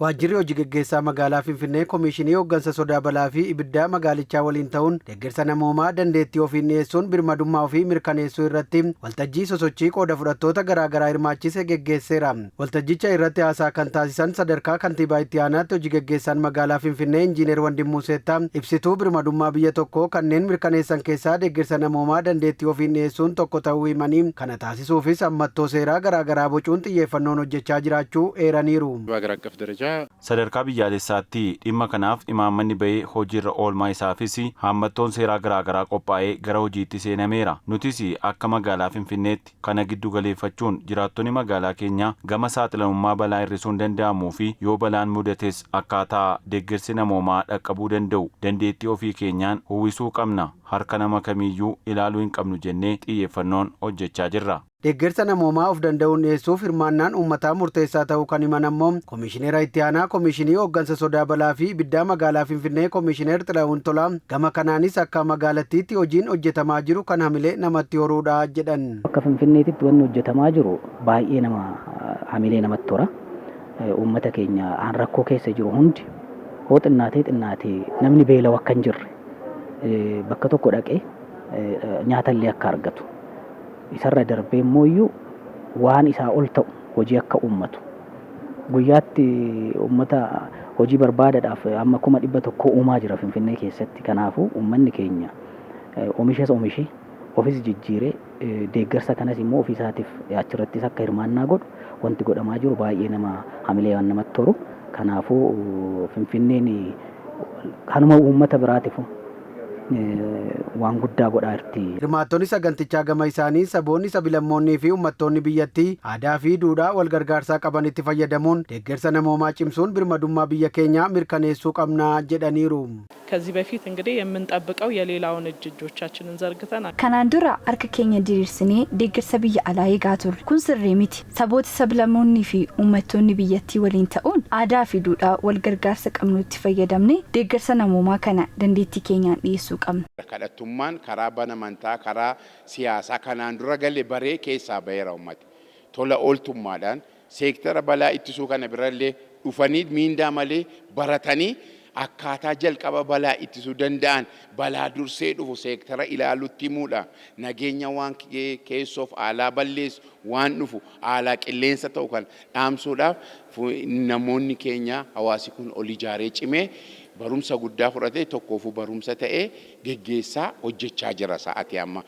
Waajjirri hojii geggeessaa magaalaa Finfinnee Komishinii Hooggansa Sodaa Balaa fi Ibiddaa magaalichaa waliin ta'uun deeggarsa namoomaa dandeettii ofiin dhiyeessuun birmadummaa ofii mirkaneessuu irratti waltajjii sosochii qooda fudhattoota garaagaraa hirmaachise geggeesseera. Waltajjicha irratti haasaa kan taasisan sadarkaa kantiibaa itti aanaatti hojii geggeessaan magaalaa Finfinnee Injiinar Wandimmuu Seettaa, ibsituu birmadummaa biyya tokkoo kanneen mirkaneessan keessaa deeggarsa namoomaa dandeettii ofiin dhiyeessuun tokko ta'uu himanii, kana taasisuufis hammattoo seeraa garaagaraa bocuun xiyyeeffannoon hojjechaa jiraachuu eeraniiru. በሀገር አቀፍ ደረጃ Sadarkaa biyyaalessaatti dhimma kanaaf imaammanni bahee hojiirra oolmaa isaafis haammattoon seeraa garaagaraa qophaa'ee gara hojiitti seenameera. Nutis akka magaalaa Finfinneetti kana giddu galeeffachuun jiraattonni magaalaa keenyaa gama saaxilamummaa balaa hir'isuun danda'amuu fi yoo balaan mudates akkaataa deeggarsi namoomaa dhaqqabuu danda'u dandeettii ofii keenyaan uwwisuu qabna. Harka nama kamiiyyuu ilaaluu hin qabnu jennee xiyyeeffannoon hojjechaa jirra. Deeggarsa namoomaa of danda'uun dhiyeessuuf hirmaannaan uummataa murteessaa ta'uu kan himan ammoo Komishineera itti aanaa Komishinii Hooggansa Sodaa Balaa fi Ibiddaa magaalaa Finfinnee Komishineer Xilahuun Tolaa, gama kanaanis akka magaalattiitti hojiin hojjetamaa jiru kan hamilee namatti horuudha jedhan. Akka Finfinneetitti wanni hojjetamaa jiru baay'ee nama hamilee namatti hora. Uummata keenya aan rakkoo keessa jiru hundi hoo xinnaatee xinnaatee namni beela'u akka hin jirre, bakka tokko dhaqee nyaatallee akka argatu, isarra darbee immoo iyyuu waan isaa ol ta'u hojii akka uummatu, guyyaatti uummata hojii barbaadadhaaf amma 100,000 uumaa jira Finfinnee keessatti. Kanaafuu uummanni keenya oomishas oomishee ofis jijjiiree deeggarsa kanas immoo ofii isaatiif achirrattis akka hirmaannaa godhu wanti godhamaa jiru baay'ee nama hamilee waan namatti toru. Kanaafuu Finfinneen kanuma uummata biraatiif waan guddaa godhaa jirti. Hirmaattonni sagantichaa gama isaanii saboonni, sablammoonnii fi uummattoonni biyyattii aadaa fi duudhaa wal gargaarsaa qabanitti fayyadamuun deeggarsa namoomaa cimsuun birmadummaa biyya keenyaa mirkaneessuu qabna jedhaniiru. ከዚህ በፊት እንግዲህ የምንጠብቀው የሌላውን እጅ እጆቻችንን ዘርግተን Kanaan dura harka keenya diriirsinee deeggarsa biyya alaa eegaa turre. Kun sirrii miti. Saboota, sablammoonnii fi uummattoonni biyyattii waliin ta'uun aadaa fi duudhaa wal gargaarsa qabnutti fayyadamnee deeggarsa namoomaa kana dandeettii keenyaan dhiyeessuu qabna. Kadhattummaan karaa bana amantaa, karaa siyaasaa kanaan dura galee baree keessaa baheera uummati. Tola ooltummaadhaan seektara balaa ittisuu kana birallee dhufanii miindaa malee baratanii akkaataa jalqaba balaa ittisuu danda'an, balaa dursee dhufu seektara ilaalutti himuudha. Nageenya waan keessoof alaa balleessu, waan dhufu alaa qilleensa ta'u kan dhaamsuudhaaf namoonni keenya, hawaasi kun ol ijaaree cimee barumsa guddaa fudhatee tokkoofuu barumsa ta'ee geggeessaa hojjechaa jira sa'aatii amma.